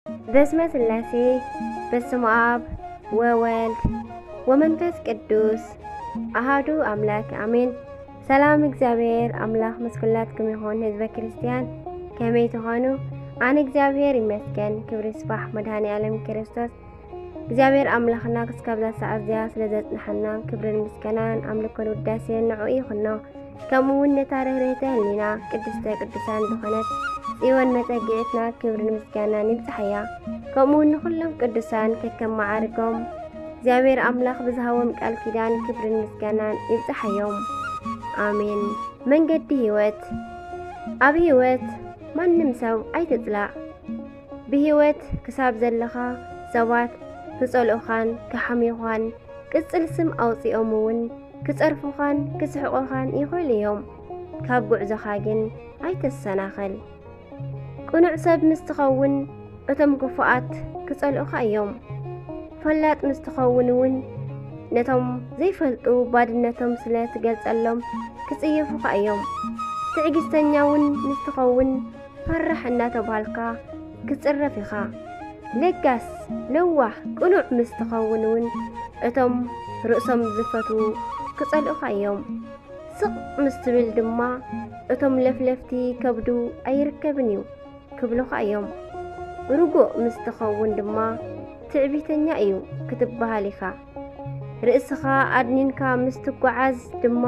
በስመ ስላሴ፣ በስመ አብ ወወልድ ወመንፈስ ቅዱስ አሃዱ አምላክ አሜን። ሰላም እግዚኣብሔር ኣምላኽ ምስ ኩላትኩም ይኹን። ህዝበ ክርስቲያን ከመይ ትኾኑ? ኣነ እግዚኣብሔር ይመስገን፣ ክብሪ ይስባሕ መድኃኔ ዓለም ክርስቶስ። እግዚኣብሔር ኣምላኽና ክስካብ እዛ ሰዓት እዚኣ ስለ ዘጽንሓና ክብርን ምስጋናን ኣምልኮን ውዳሴን ንዕኡ ይኹኖ። ከምኡ እውን ነታ ርህርህተ ህሊና ቅድስተ ቅዱሳን ዝኾነት ጽዮን መጸግዒትና ክብርን ምስጋናን ይብጽሓያ። ከምኡ እውን ንኹሎም ቅዱሳን ከከም መዓርጎም እግዚኣብሔር ኣምላኽ ብዝሃቦም ቃል ኪዳን ክብርን ምስጋናን ይብጽሓዮም። ኣሜን። መንገዲ ህይወት። ኣብ ህይወት ማንም ሰብ ኣይትጽላእ። ብህይወት ክሳብ ዘለኻ ሰባት ክጸልኡኻን ክሓምዩኻን ቅጽል ስም ኣውጺኦም እውን ክጸርፉኻን ክስሕቑኻን ይኽእሉ እዮም። ካብ ጉዕዞኻ ግን ኣይትሰናኸል። ቅኑዕ ሰብ ምስ ትኸውን እቶም ክፉኣት ክጸልኡኻ እዮም። ፈላጥ ምስ ትኸውን እውን ነቶም ዘይፈልጡ ባድነቶም ስለ ትገልጸሎም ክጽየፉኻ እዮም። ትዕግስተኛ እውን ምስ ትኸውን ፈራሕ እናተባህልካ ክትጽረፍ ኢኻ። ለጋስ፣ ለዋህ፣ ቅኑዕ ምስ ትኸውን እውን እቶም ርእሶም ዝፈትዉ ክጸልኡኻ እዮም። ስቕ ምስ ትብል ድማ እቶም ለፍለፍቲ ከብዱ ኣይርከብን እዩ ክብሉኻ እዮም። ርጉእ ምስ ትኸውን ድማ ትዕቢተኛ እዩ ክትበሃል ኢኻ። ርእስኻ ኣድኒንካ ምስ ትጓዓዝ ድማ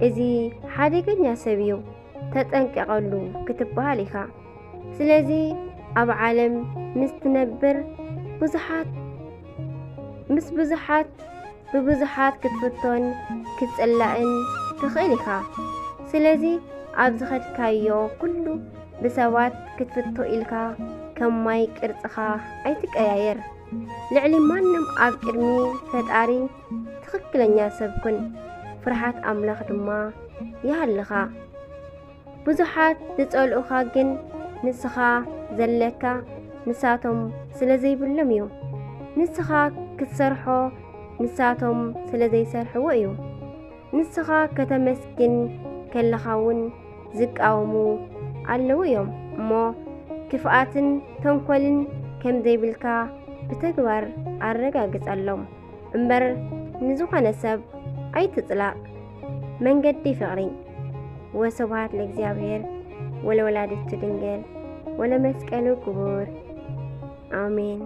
እዚ ሓደገኛ ሰብ እዩ ተጠንቀቐሉ ክትበሃል ኢኻ። ስለዚ ኣብ ዓለም ምስ ትነብር ብዙሓት ምስ ብዙሓት ብብዙሓት ክትፍቶን ክትጽላእን ትኽእል ኢኻ። ስለዚ ኣብ ዝኸድካዮ ኩሉ ብሰባት ክትፍቶ ኢልካ ከም ማይ ቅርጽኻ ኣይትቀያየር። ልዕሊ ማንም ኣብ ቅድሚ ፈጣሪ ትኽክለኛ ሰብ ኩን። ፍርሃት ኣምላኽ ድማ ይሃልኻ። ብዙሓት ዝጸልኡኻ ግን ንስኻ ዘለካ ንሳቶም ስለ ዘይብሎም እዩ። ንስኻ ክትሰርሖ ንሳቶም ስለ ዘይሰርሕዎ እዩ። ንስኻ ከተመስግን ከለኻ እውን ዝቃወሙ ኣለዉ እዮም እሞ ክፍኣትን ተንኮልን ከም ዘይብልካ ብተግባር ኣረጋግጸሎም እምበር ንዝኾነ ሰብ ኣይትጽላእ። መንገዲ ፍቕሪ። ወስብሐት ለእግዚኣብሔር ወለወላዲቱ ድንግል ወለመስቀሉ ክቡር። ኣሜን።